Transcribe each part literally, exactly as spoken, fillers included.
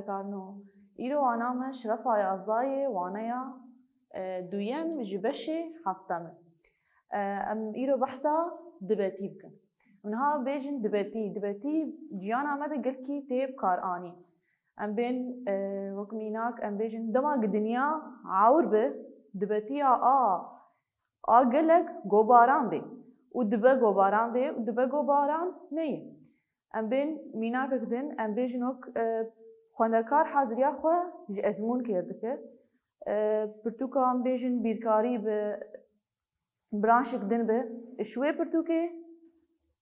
Karno. Îro wana me şrefa yazdayê waneya, e, duyem ji beşê heftem e. E, em îro behsa dibetî bikin. Niha bêjin dibetî. Dibetî ciyana me de gelkî tê bi kar anî. Em bên, e, wek mînak em bêjin dema ku dinya ewr bi, dibetiya a, a gelek go baran bê û dibe go baran bê û dibe go baran neyê. Em bên mînakek din, em bêjin wek, e, xwendekar haziriya xwe ji ezmûn kêr dike. E, pirtûka em bêjin bîrkarî bi branşek din bi, ji wê pirtûkê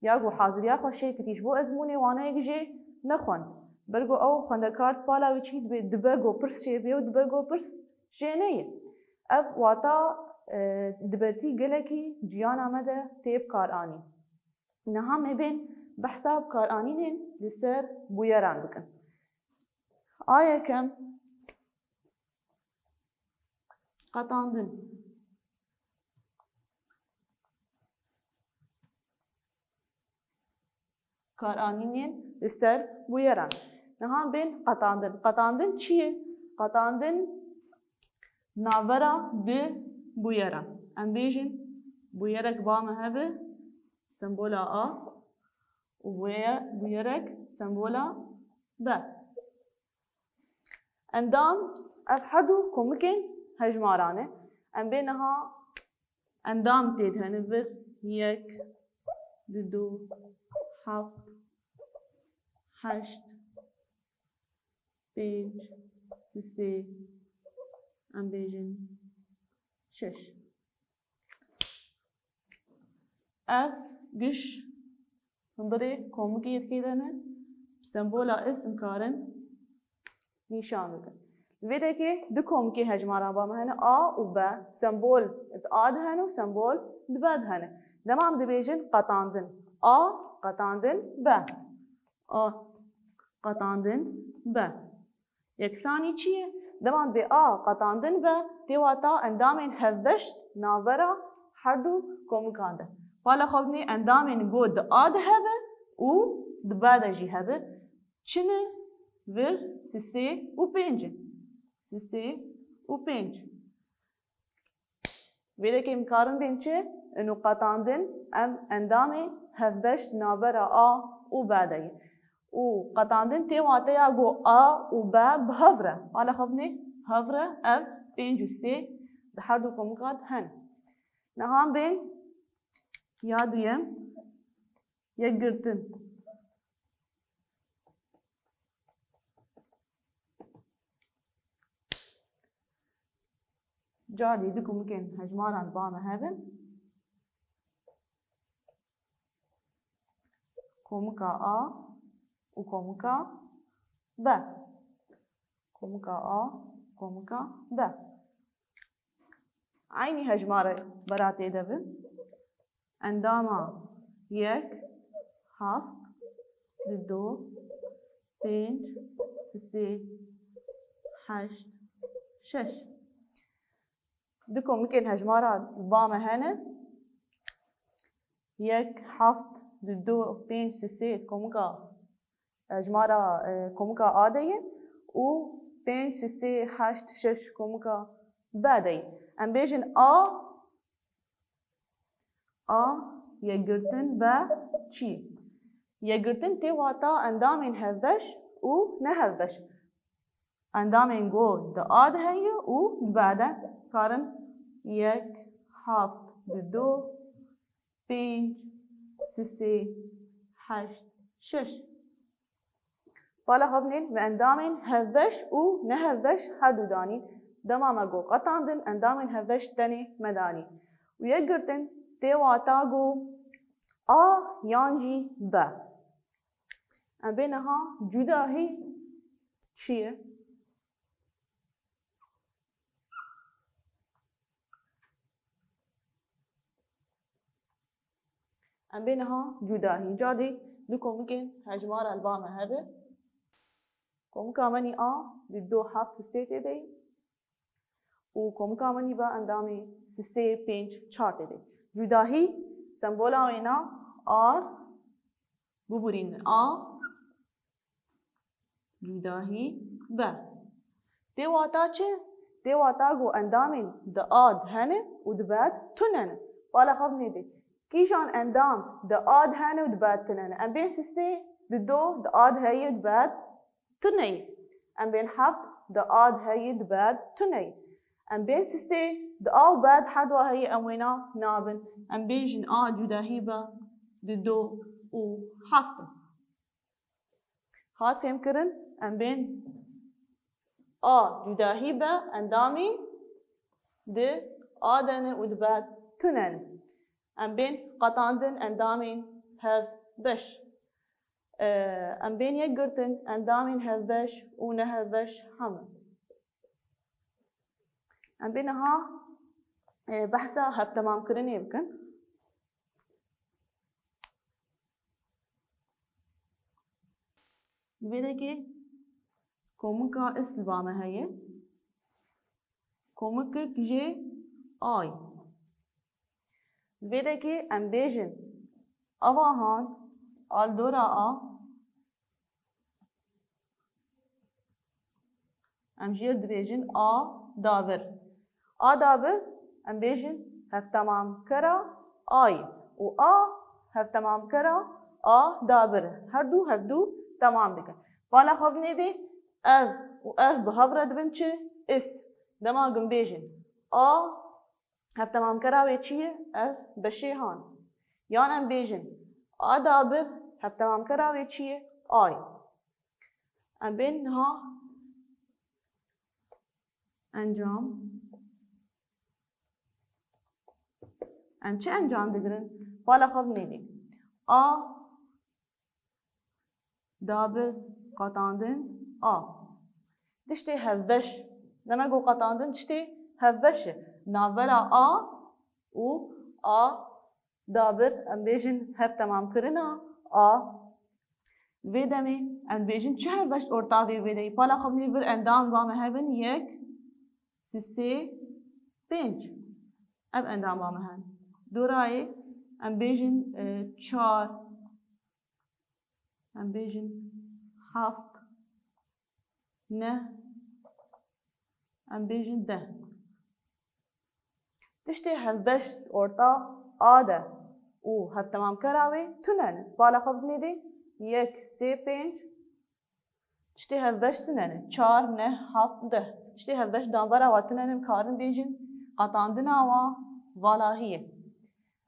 ya ku haziriya xwe şê kirî ji bo ezmûnê waneyek jê nexwend. Ber ku ew xwendekar pala wî çî dibe, dibe ku pirs jê bê û dibe ku pirs jê neyê. Ev wata, e, dibetî gelekî ciyana me de tê bi kar anî. Niha me bên behsa bikaranînên li ser bûyeran bikin. A yekem, qetandin. Karanînên li ser bûyeran. Niha bên qetandin. Qetandin çi ye? Qetandin navbera du bûyeran. Em bêjin bûyerek ba me hebe, sembola A û bûye-, bûyerek sembola B. Endam, ev her du komikên hejmaran e. Em bê niha endam tê de hene vir, yek, du, heft, heşt, pênc, sisê, em bêjin şeş. Ev giş hundirê komikê yekê de ne, sembola is em karin nîşan bikin. Li vê dekê du komikê hejmaran ba me hene, A û B. Sembol di A de hene û sembol di B de hene. Dema em dibêjin qetandin A, qetandin B. A, qetandin B. Yeksanî çi ye? Dema bê A qetandin be, tê wata endamên hevbeş navbera her du komikan de. Pala xwe binê endamên go di A de hebe û di B de jî hebe. Çi ne? Vir sisê û pênc in. Sisê û pênc. Vê dekê em karin bên çi? Ino qetandin, em endamê hevbeş navbera A û B de ye. Û qetandin tê wateya ku A û B bi hev re. Pala xwe binê hev re, ev pênc û sê di her du komika de hene. Niha bên ya duyem, yekgirtin. Carî du komikên hejmaran ba me hebin. Komika A û komika B. Komika A, komika B. Eynî hejmarê bera tê de bin. Endama yek, heft, du, pênc, sisê, heşt, şeş. Du komikên hejmara ba me hene. Yek, heft, du, pênc, sisê komika, hejmara, e, komika A de ye û pênc, sisê, heşt, şeş komika B de ye. Em bêjin A, A, yekgirtin B çi? Yekgirtin tê wata endamên hevbeş û nehevbeş. Endamên go di A de heye û di B de karin yek, heft, du, pênc, sisê, heşt, şeş. Pala xwe binên, me endamên hevbeş û nehevbeş her du danîn. Dema me got qetandin, endamên hevbeş tenê me danî. Û yekgirtin tê wata got A yan jî B. Em bê niha cudahî çi ye? Em bê niha cudahî. Carî du komikên hejmara li ba me hebe. Komika menî A, du, heft, sê tê de ye. Û komika menî B endamê sisê, pênc, çar tê de ye. Cudahî, sembola wêna A, bibûrînin A, cudahî, B. Tê wata çi? Tê wata ku endamên di A de hene û di B de tune ne. Bala xwe binêrî. Kîjan endam di A de hene û di B de tune ne? Em bên sisê, di do, di A de heye û di B de tune ye. Em bên heft, di A de heye, di B de tune ye. Em bên sisê, di A û B de her dua heye, em wêna nabin. Em bêjin A cudahî be, di do û heft. Hat fêmkirin, em bên A cudahî be, endamî di A de ne û di B de tune ne. Em bên qetandin endamên hevbeş. Em bên yekgirtin endamên hevbeş û nehevbeş hemû. Em bên niha, e, behsa hevtemamkirinê bikin. Li vê dekê komika is li ba me heye. Komikek jê A ye. Li vê dekê em bêjin, ava han, a li dora A, em jê re dibêjin A dabir. A dabir, em bêjin hevtemamkera A ye û A hevtemamkera A dabir e. Her du hevdu temam dikin. Bala xwe binêrî, ev û ev bi hev re dibin çi? Is. Dema ku em bêjin A hevtemamkera wê çi ye? Ev beşê han. Yan em bêjin A dabir hevtemamkera wê çi ye? A ye. Em bên niha encam. Em çi encam digirin? Bala xwe binêrî. A dabir qetandin A. Tiştê hevbeş. Dema ku qetandin tiştê hevbeş e. Navbera A û A dabir, em bêjin hevtemamkirina A. Vê demê em bêjin çi hevbeş orta vê vê de ye. Bala xwe binêrî, vir endam ba me hebin, yek, sê, pênc. Ev endam ba me hebin. Dorayê em bêjin, e, çar. Em bêjin heft, neh, em bêjin deh. Tiştê hevbeş orta A de û hevtemamkera wê tune ne. Bala xwe binêrî, yek, sê, pênc. Tiştê hevbeş tune ne. Çar, neh, heft, deh. Tiştê hevbeş danbera wa tune ne, em karin bêjin qetandina wa valahî ye.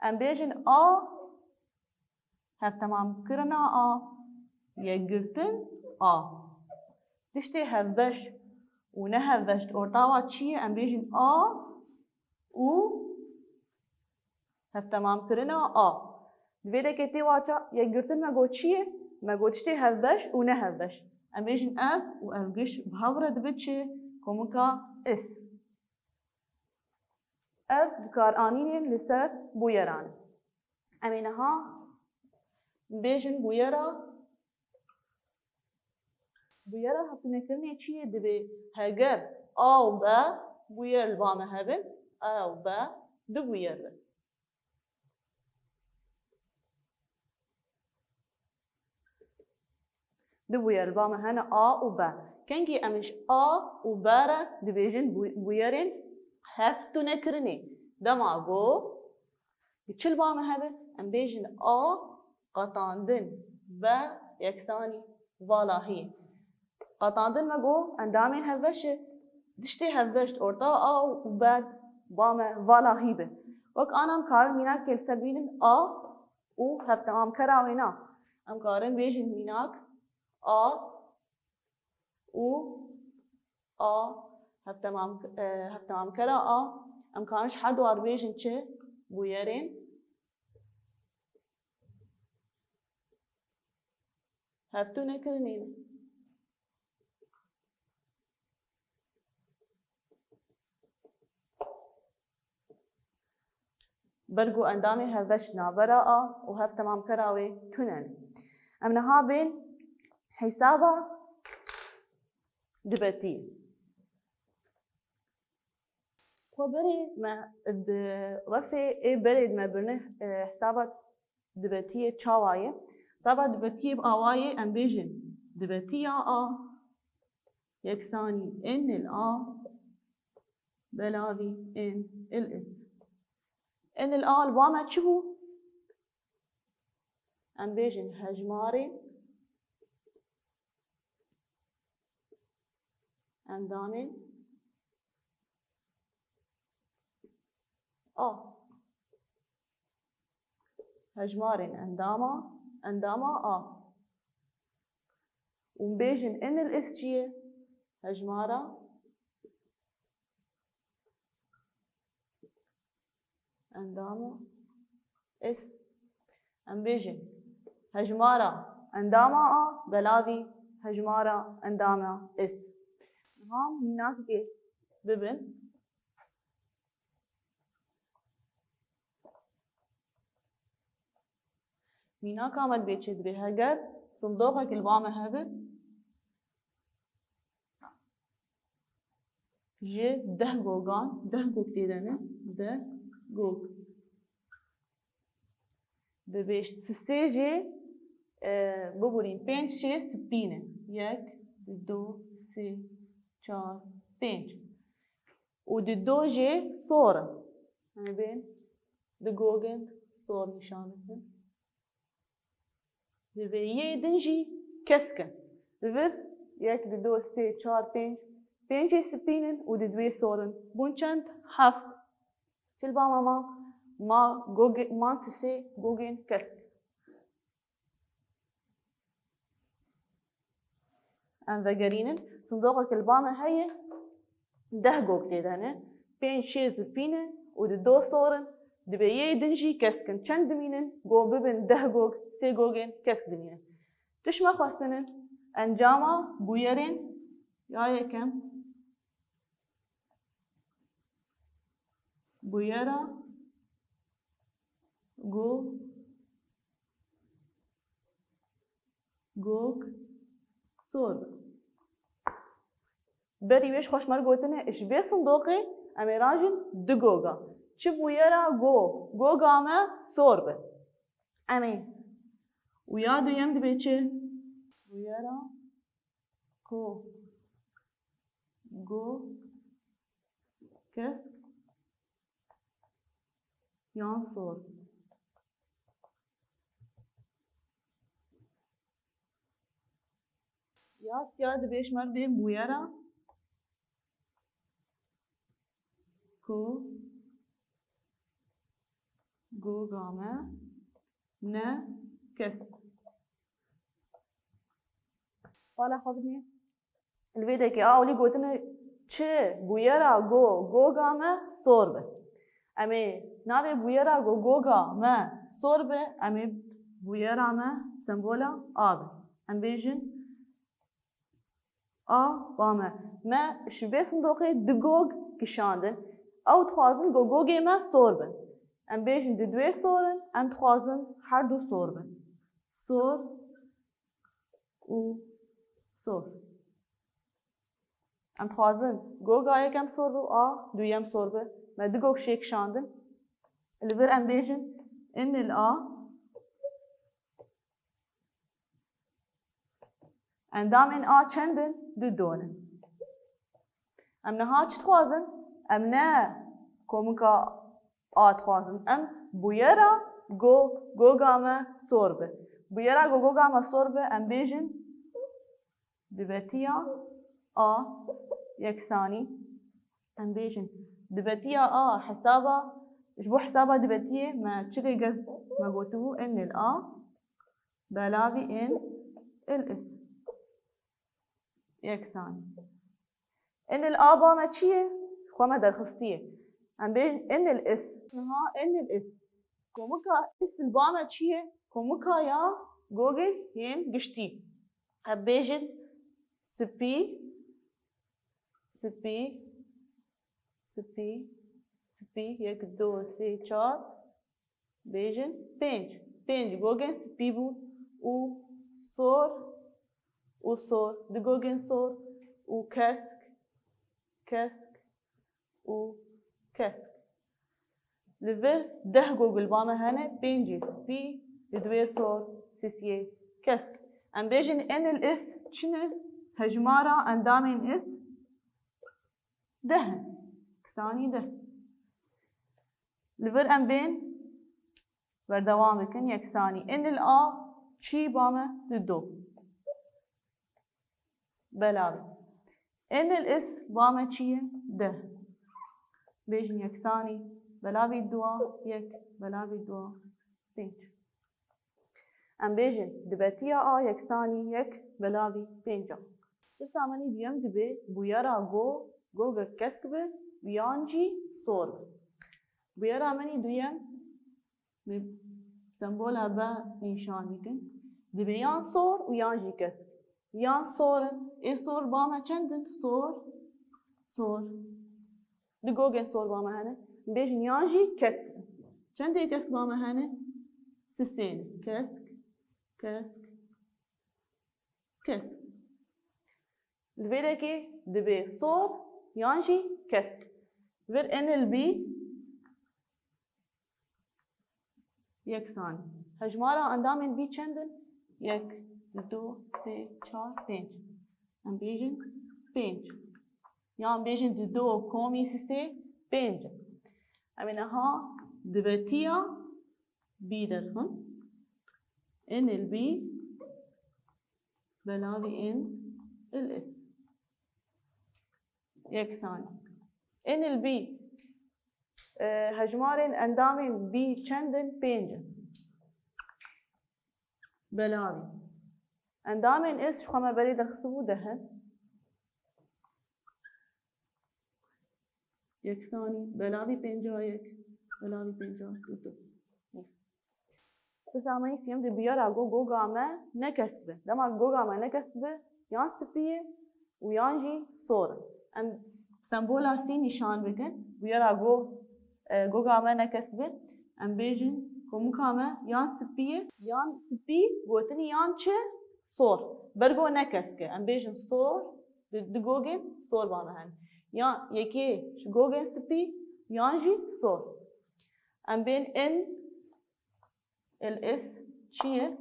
Em bêjin A hevtemamkirina A, yekgirtin A. Tiştê hevbeş û nehevbeş di orta wa çi ye? Em bêjin A û hevtemamkirina A. Di vê dekê tê waça yekgirtin me got çi ye? Me got tiştê hevbeş û nehevbeş. Em bêjin ev û ev giş bi hev re dibe çi? Komika is. Ev bikaranînên li ser bûyeran e. Em ê niha bêjin bûyera, bûyera hevtunekirinê çi ye? Divê heger A û B bûyer li ba me hebin, A û B du bûyer be. Du bûyer li ba me hene A û B. Kengî em ji A û B re dibêjin bû-, bûyerên hevtunekirinê. Dema ku çi li ba me hebe, em bêjin A qetandin B yeksanî valahî. Qetandin me got endamên hevbeş e. Tiştê hevbeş orta A û B ba me valahî be. Wek ana em karin mînakê li ser bînin A û hevtemamkera wêna. Em karin bêjin mînak A û A hevtemam, e, hevtemamkera A. Em karin ji her duwar bêjin çi? Bûyerên hevtunekirinê ne. Ber ku endamê hevbeş navbera A û hevtemamkera wê tune ne. Em niha bên hesaba dibetiyê. Xwe berê me di refê ê berê me birine, e, hesaba dibetiyê çawa ye? Hesaba dibetiyê bi awayê em bêjin dibetiya A yeksanî n il a belavî n il is. N il a li ba me çi bû? Em bêjin hejmarên endamên A. Hejmarên endama, endama A. Û bêjin n il is çi ye? Hejmara endama is. Em bêjin hejmara endama A belavî hejmara endama is. Niha mînakekê bibin. Mînaka me dibê çi? Dibê heger sindoqek li ba me hebe, ji deh gogan, deh gog tê de ne, deh gog. Dibê sisê jê, e, biborîn, pênc şê spî ne. Yek, du, sê, çar, pênc. Û di do jê sor in. Em ê bên di gogên sor nîşan bidin. Di vê yê din jî kesk in. Li vir yek, di do, sê, çar, pênc, pêncê spîn in û di duê sor in. Bûn çend? Heft. Çil ba me ma, ma gogê-, man sisê gogên kesk. Em vegerînin, sindoqek li ba me heye, deh gog tê de ne, pênc şê spî ne û di do sor in, dibê yê din jî kesk in. Çend dimînin? Go bibin deh gog, sê gogên kesk dimînin. Tişt me xwestinin, encama bûyerên ya yekem, bûyera go-, gog sor be. Berî wê ji xwe ji me re gotine, ji vê sindoqê em ê rajin du goga. Çi bûyera go, goga me sor be. Em ê. Û ya duyem dibê çi? Bûyera go, go, kesk yan sor. Ya siya dibê ji me re bên bûyera go, goga me ne kesk. Bala xwe bidî. Li vê dekê a olî gotine çi bûyera go, goga me sor be. Em ê navê bûyera go, goga me sor be, em ê bûyera me sembola A be. Em bêjin A ba me. Me ji vê sindoqê du gog kişandin. Ew dixwazin go, gogê me sor bin. Em bêjin di duê sor in, em dixwazin her du sor bin. Sor û sor. Em dixwazin goga yekem sor bi û a duyem sor bi. Me du gog şê kişandin. Li vir em bêjin n il a. Endamên a çend in? Du don in. Em niha çi dixwazin? Em ne komika a dixwazin. Em bûyera go, goga me sor bi. Bûyera go, goga me sor bi, em bêjin dibetiya a yeksanî. Em bêjin dibetiya a hesaba, ji bo hesaba dibetiyê me çi rêgez me gotibû, n il a belavî n il is. Yeksanî. N il a ba me çi ye? Xwe me derxistiye. Em bêjin n il is. Niha n il is. Komika is li ba me çi ye? Komika ya gogê yên giştî. Em bêjin spî, spî, spî, spî, yek, du, sê, çar, bêjin pênc. Pênc gogên spî bûn û sor û sor, du gogên sor û kesk, kesk û kesk. Li vir deh gog li ba me hene, pêncê spî, di duê sor, sisiyê kesk. Em bêjin n il is çi ne? Hejmara endamên is deh in. Yeksanî deh. Li vir em bên berdewam bikin. Yeksanî. Inil a çî ba me? Dido. Belavî. Inil is ba me çi ye? Deh. Bêjin yeksanî belavî dua yek belavî dua pênc. Em bêjin dibetiya a yeksanî yek belavî pênc a. Pirsa min î duyem dibe bûyera go, gogek kesk be yan jî sor be. Bûyera min î duyem, me sembola be nîşan dikin. Dibe yan sor û yan jî kesk. Yan sor in. Ê sor ba me çend in? Sor, sor. Du gogên sor ba me hene. Bêjin yan jî kesk. Çendê kesk ba me hene? Sisê ne. Kesk, kesk, kesk. Li vê dekê dibe sor yan jî kesk. Vir inil bî yeksanî. Hejmara endamên bî çend in? Yek, du, sê, çar, pênc. Em bêjin pênc. Yan bêjin dido komî sisê pênc. Em ê niha dibetiya bî derxin. Inil bî belavî in il is. Yeksanî. Inil bî, e, hejmarên endamên bî çend in? Pênc in. Belavî. Endamên is ji xwe me berê derxistibû deh in. Yeksanî, belavî pênca yek, belavî pênca du. Pirsa me yî siyem dibe bûyera go, goga me ne kesk be. Dema goga me ne kesk be, yan spî ye û yan jî sor in. Em sembola sî nîşan bikin. Bûyera go, e, goga me ne kesk be. Em bêjin komika me yan spî ye, yan spî gotinî yan çi? Sor. Bergo ne kesk e. Em bêjin sor, di, di gogên sor ba me hene. Yan yekê ji gogên spî, yan jî sor. Em bên in, il is çi ye?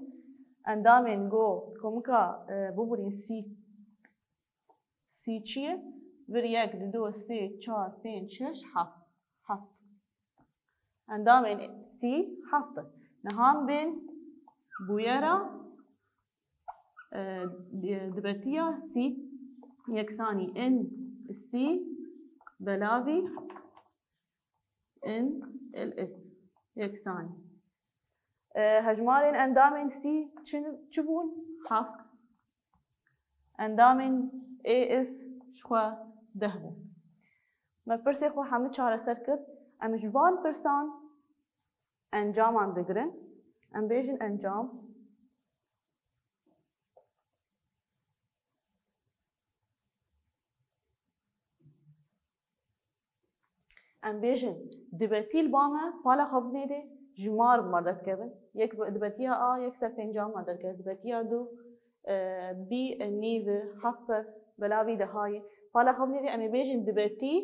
Endamên go, komika, e, bûbûrîn sî. Sî çi ye? Vir yek, dido, sê, çar, pênc, şeş, heft. Heft. Endamên sî heft in. Niha em bên bûyera, e, di-, dibetiya sî yeksanî in sî belavî in il is yeksanî. E, hejmarên endamên sî çi, çi bûn? Heft. Endamên ê is ji xwe deh bûn. Me pirsê xwe hemû çareser kir. Em ji van pirsan encaman digirin. Em bêjin encam. Em bêjin, dibetî li ba me, pala xwe binêrê, ji mar bi mar derdikevin. Yek bi-, dibetiya a, yek ser pênca mar derket. Dibetiya du, e, bî, e, nîv, heft ser, belavî dehayê. Pala xwe binêrê, em ê bêjin dibetî,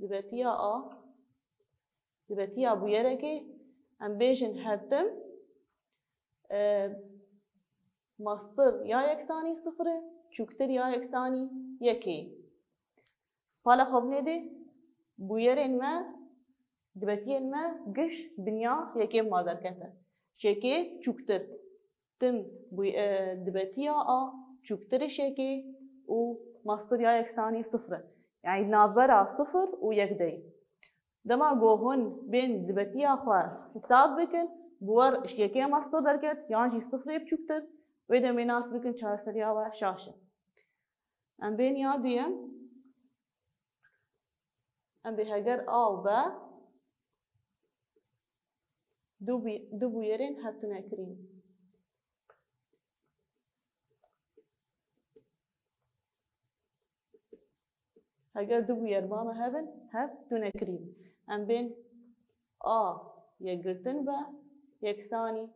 dibetiya a, dibetiya bûyerekê, em bêjin her tim, e, mastir ya yeksanî sifir e, çûktir ya yeksanî yekê. Pala xwe binêrê, bûyerên me, dibetiyên me giş bi niya yekê mar derkete. Ji yekê çûktir. Tim bûy-, e, dibetiya a, çûktir ji yekê û mastir ya yeksanî sifir e. Yanî navbera sifir û yek de ye. Dema ku hûn bên dibetiya xwe hesab bikin, bi we re ji yekê mastir derket, yan jî sifirê biçûktir, wê demê nas bikin çareseriya we şaş e. Em bên ya duyem, em bê heger a û be du bû-, du bûyerên hevtunekirîn. Heger du bûyer ba me hebin, hev tune kirîn. Em bên a yekgirtin be yeksanî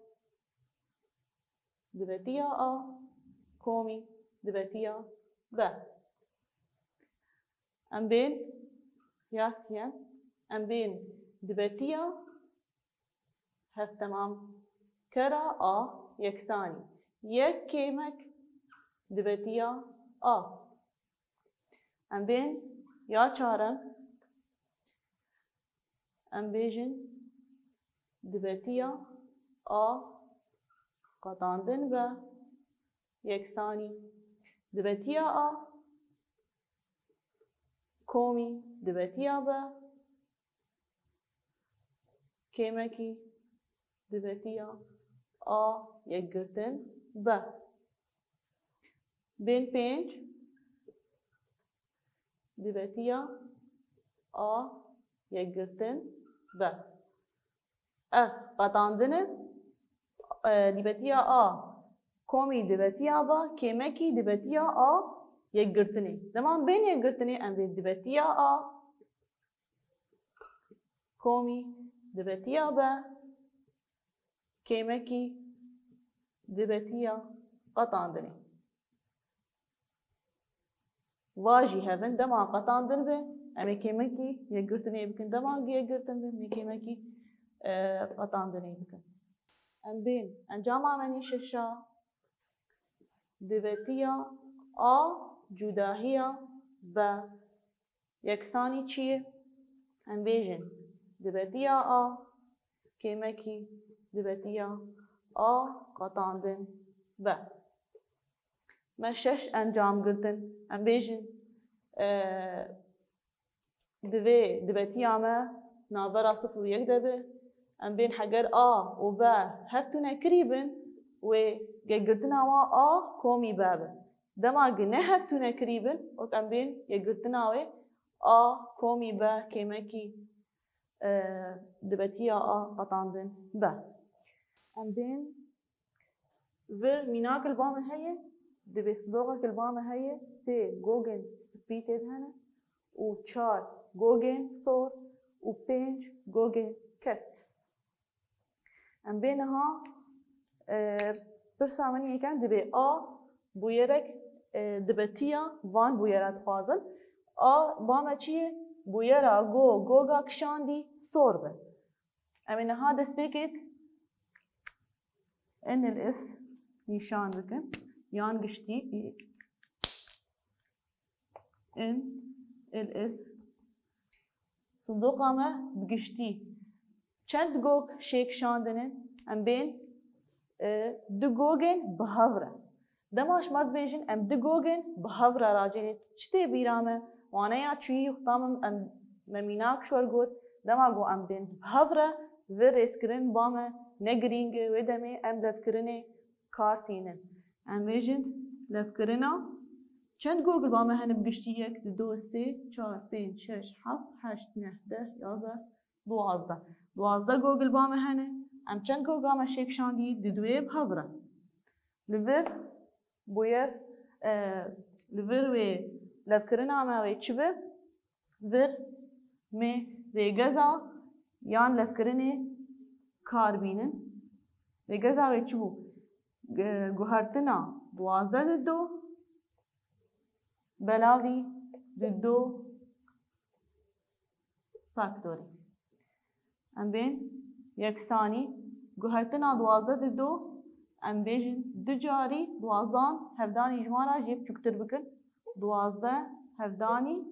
dibetiya a komî dibetiya be. Em bên ya siyem, em bên dibetiya hevtemamkera a yeksanî yek kêmek dibetiya A. Em bên ya çarem, em bêjin dibetiya A qetandin B yeksanî dibetiya A komî dibetiya B kêmekî dibetiya A yekgirtin B. Bên pênc dibetiya A yekgirtin B. Ev qetandin e, e, dibetiya A komî dibetiya B, kêmekî dibetiya A yekgirtinê. Dema bên yekgirtinê em bê dibetiya A komî dibetiya B, kêmekî dibetiya qetandinê. Va jî hevin dema qetandin be, em ê kêmekî yekgirtinê bikin. Dema yekgirtin be, em ê kêmekî, e, qetandinê bikin. Em bên encama me nî şeşa dibetiya A cudahiya B yeksanî çi ye? Em bêjin dibetiya A kêmekî dibetiya A qetandin B. Me şeş encam girtin. Em bêjin, e, divê dibetiya me navbera sifir û yek de be. Em bên heger A û B hevtûne kirî bin, wê yekgirtina wa A komî B be. Dema gi ne hevtûne kirî bin, wek em bên yekgirtina wê A komî B kêmekî, e, dibetiya A qetandin B. Em bên Vir mînak li ba me heye, divê sindoqek li ba me heye, sê gogên spî tê de hene û çar gogên sor û pênc gogên kesk. Em bê niha, e, pirsa min yekem divê A bûyerek, e, dibetiya van bûyera dixwazin. A ba me çi ye? Bûyera go, goga kişandî sor be. Em ê niha destpêkê N L S nîşan bikin. Yan giştî N L S. Sindoqa me bi giştî çend gog şêkişandine? Em bên, e, du gogên bi hev re. Dema ji me dibêjin em du gogên bi hev re racêne, çi tê bîra me? Waneya çûyî, tam em, em, me mînak ji we re got, dema got em bên bi hev re, vê rêzkirin ba me ne girîng e, wê demê em levkirinê kar tînin. Em bêjin levkirina çend gog li ba me hene bi giştî? Yek, du, du, sê, çar, pênc, şeş, heft, heşt, neh, deh, yazdeh, duwazdeh. Duwazdeh gog li ba me hene. Em çend goga me şêkişandî? Di duwê bi hev re. Li vir bûyer, e, li vir wê levkirina me wê çi be? Vir mê rêgeza yan levkirinê kar bînin. Rêgeza wê çi bû? Ge-, guhertina duwazdeh di du belavî di du faktorî. Em bên yeksanî guhertina duwazdeh di du, em bêjin du carî duwazdan hevdanî ji wan re jê biçûktir bikin. Duwazdeh hevdanî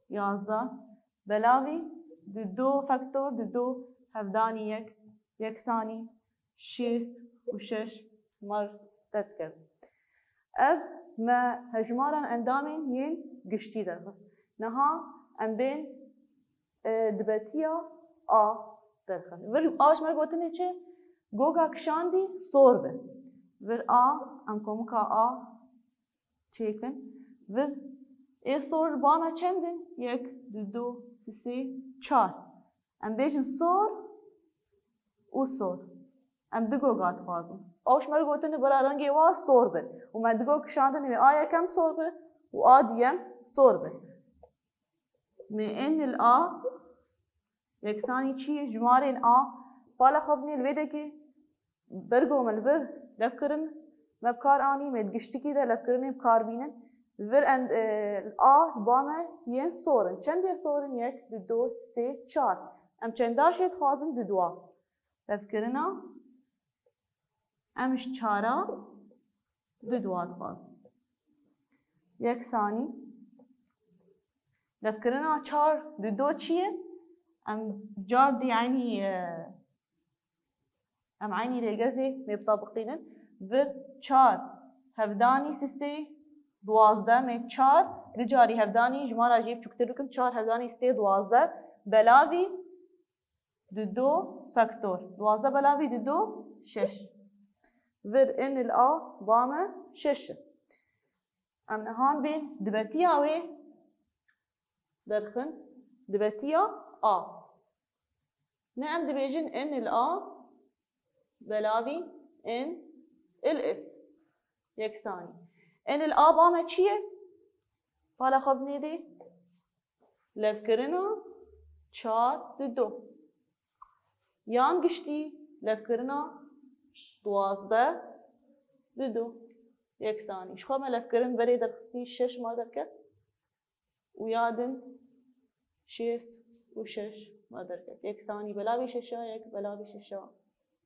yazdeh belavî di du faktor di du hevdanî yek yeksanî şêst û şeş mar te dike. Ev me hejmaran endamên yên giştî derxist. Niha em bên, e, dibetiya A derxin. Vir A ji me gotinê çi? Goga kişandî sor be. Vir A, em komika A çêkin. Vir ê sor ba me çend in? Yek, du, du, sê, çar. Em bêjin sor û sor. Em du goga dixwazin. Ew ji me re gotine bira rengê wa sor be. Û me du gog kişandin wê A yekem sor be û A duyem sor be. Mê N li A yeksanî çi ye? Jimarên A. Pala xwe binê li vê dekê. Bergo me li vir levkirin me bi kar anî, me di giştikî de levkirinê bi kar bînin. Vir en-, e, A ba me yên sor in. Çend yên sor in? Yek, du, du, sê, çar. Em çenda jê dixwazin? Du duwa. Levkirina em ji çara du duwa dixwazin. Yeksanî. Levkirina çar dido çi ye? Em cardî eynî, e, em eynî rêgezê mê bitabiqînin. Vir çar hevdanî sisê duwazdeh, mê çar du carî hevdanî ji me re jê biçûktir bikim, çar hevdanî sisê duwazdeh belavî dido faktor. Duwazdeh belavî dido şeş. Vir in il a ba me şeş e. Em nihan bên dibetiya wê derxin, dibetiya a. Ne em dibêjin in il a belavî in il is. Yeksanî. In il a ba me çi ye? Pala xwe binêdê. Levkirina çar dido. Yan giştî levkirina duwazdeh dido. Yeksanî. Ji xwe me levkirin berê derxistî şeş ma derket. Û ya din şêst û şeş me derket. Yeksanî belavî şeşa yek, belavî şeşa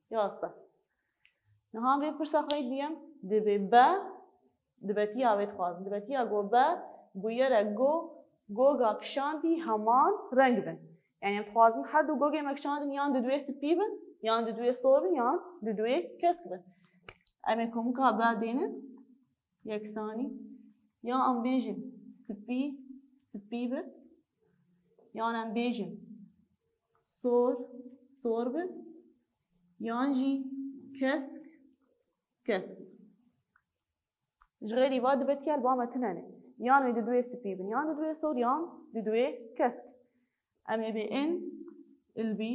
yazdeh. Niha vê pirsa xwe yê duyem, divê be, dibetiya wê dixwazin. Dibetiya go be, bûyere go, goga kişandî heman reng bin. Yani em dixwazin her du gogê me kişandin yan di duê spî bin, yan di duê sor bin, yan di duê kesk bin. Em ê komika be dênin. Yeksanî. Ya em bêjin spî, spî bi. Yan em bêjin sor, sor bi. Yan jî kesk, kesk bi. Ji xêrî va dibetiya li ba me tune ne. Yan wê di duê spî bin, yan di duê sor, yan di duê kesk. Em ê bê in il bî.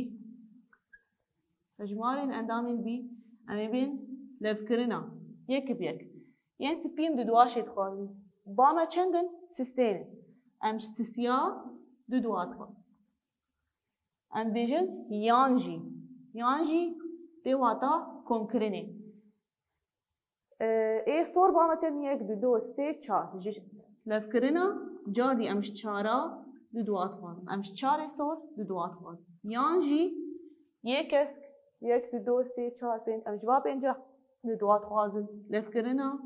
Hejmarên endamên bî, em ê bên levkirina yek bi yek. Yên spî em di dua şê dixwazin. Ba me çend in? Sisên in. Em ji sisiya di dua dixwazin. Em bêjin yan jî. Yan jî tê wata komkirinê. Ê sor ba me çend? Yek, du, do, sê, çar. Ji levkirina cardî em ji çara du dua dixwazin. Em ji çarê sor du dua dixwazin. Yan jî yê kesk, yek, du, do, sê, çar, pênc. Em ji va pênca du dua dixwazin. Levkirina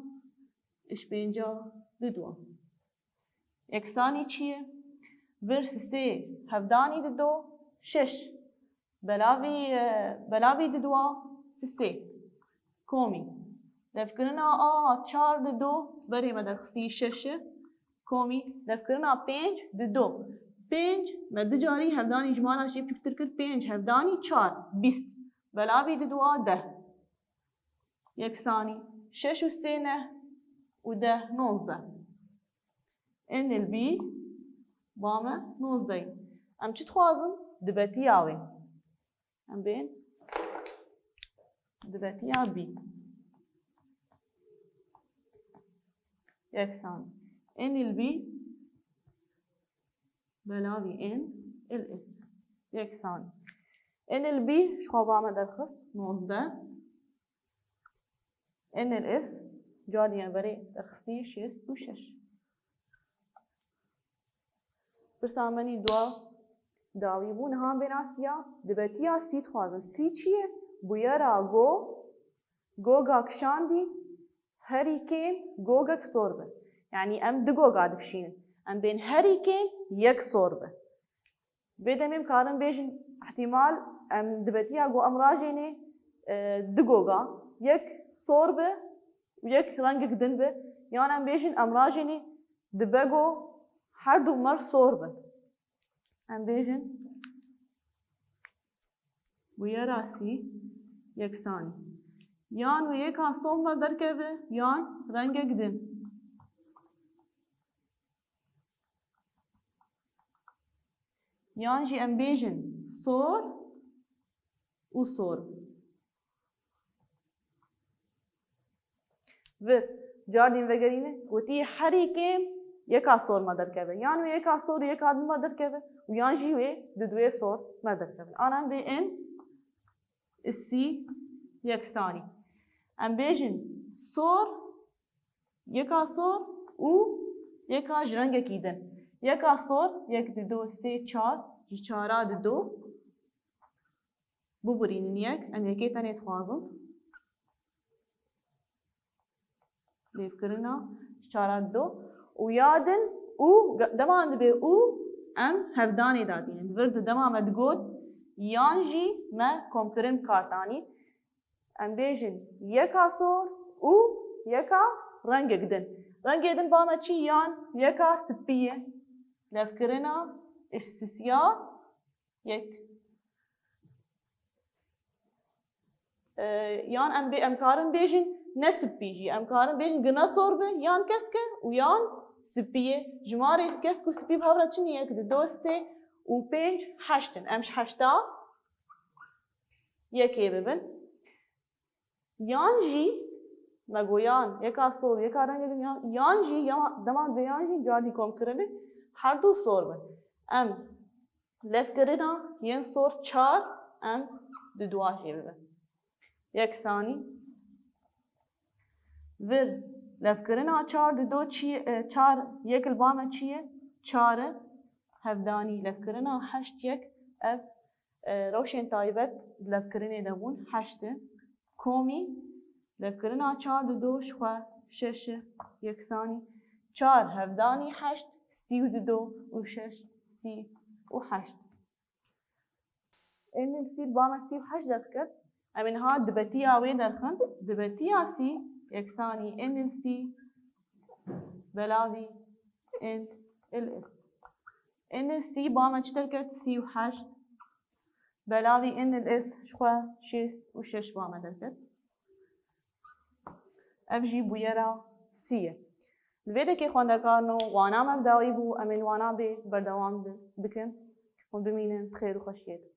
ji pênca du dua. Yeksanî çi ye? Vir sisê hevdanî dido şeş. Belavî, e, belavî didua sisê. Komî. Levkirina a çar dido berê me derxistî şeş e. Komî. Levkirina pênc dido. Pênc me du carî hevdanî ji me re jê biçûktir kir. Pênc hevdanî çar. Bîst. Belavî didua deh. Yeksanî. Şeş û sê neh û deh nozdeh. Ên il bî ba me nozdeh. Em çi dixwazin? Dibetiya wê. Em bên dibetiya bî. Yeksanî. Ên il bî belavî ên il is. Yeksanî. Ên il bî ji xwe ba me derxist nozdeh. Ên il is cardî me berê derxistî şêst û şeş. Pirsa me nî dua dawî bû. Niha em bên a siya, dibetiya sî dixwazin. Sî çi ye? Bûyera go, goga kişandî herî kêm gogek sor bi. Yanî em du goga dikişînin. Em bên herî kêm yek sor bi. Vê demê em karin bêjin, îhtîmal em dibetiya go em rajênê, e, du goga, yek sor bi û yek rengek din bi, yan em bêjin em rajênê dibe go her du mer sor bin. Em bêjin bûyera sî yeksanî. Yan wê yeka sor me derkeve, yan rengek din. Yan jî em bêjin sor û sor. Vir, cardîn vegerîne, gotî herî kêm yeka sor me derkeve. Yan wê yeka sor û yeka din me derkeve û yan jî wê du duê sor me derkeve. Ana em bê in sî yeksanî. Em bêjin sor, yeka sor û yeka ji rengekî din. Yeka sor, yek, du, do, sê, çar, ji çara du do. Biburînin yek, em yekê tenê dixwazin. Lêvkirina ji çara du do. û ya din û ge-, dema dibê û em hevdanê dadînin. Di vir de dema me digot yan jî me komkirin bi kar danî. Em bêjin yeka sor û yeka rengek din. Rengê din ba me çi yan yeka spî ye. Levkirina îstisya yek. Ee, yan em bê, em karin bêjin ne spî jî. Em karin bêjin gina sor be, yan kesk e û yan spî ye. Jimarê kesk û spî bi hev re çi ne? Yek, du, sê û pênc, heşt in. Em ji heşta yekê bibin. Yan jî, me got yan, yeka sor, yeka rengê din yan, yan jî, ya, dema dibê yan jî carî komkirinê her du sor bin. Em levkirina yên sor çar, em du dua jê bibin. Yeksanî. Vir levkirina çar du do çi ye, e, çar yek li ba me çi ye? Çar e. Hevdanî levkirina heşt yek, ev, e, rewşên taybet di levkirinê de bûn, heşt e. Komî levkirina çar du do ji xwe şeş e. Yeksanî. Çar hevdanî heşt, sî û du do û şeş sî û heşt. Ên il sî ba me sî û heşt derket. Em ê niha dibetiya wê derxin. Dibetiya sî yeksanî ên il sî belavî ên il is. Ên il sî ba me çi derket? Sî û heşt. Belavî ên il is ji xwe şêst û şeş ba me derket. Ev jî bûyera sî ye. Li vê dekê xwendekarno wana me bi dawî bû, em ên wana bê berdewam bi-, bikin. Hûn bimînin bi xêr û xweşiyê de.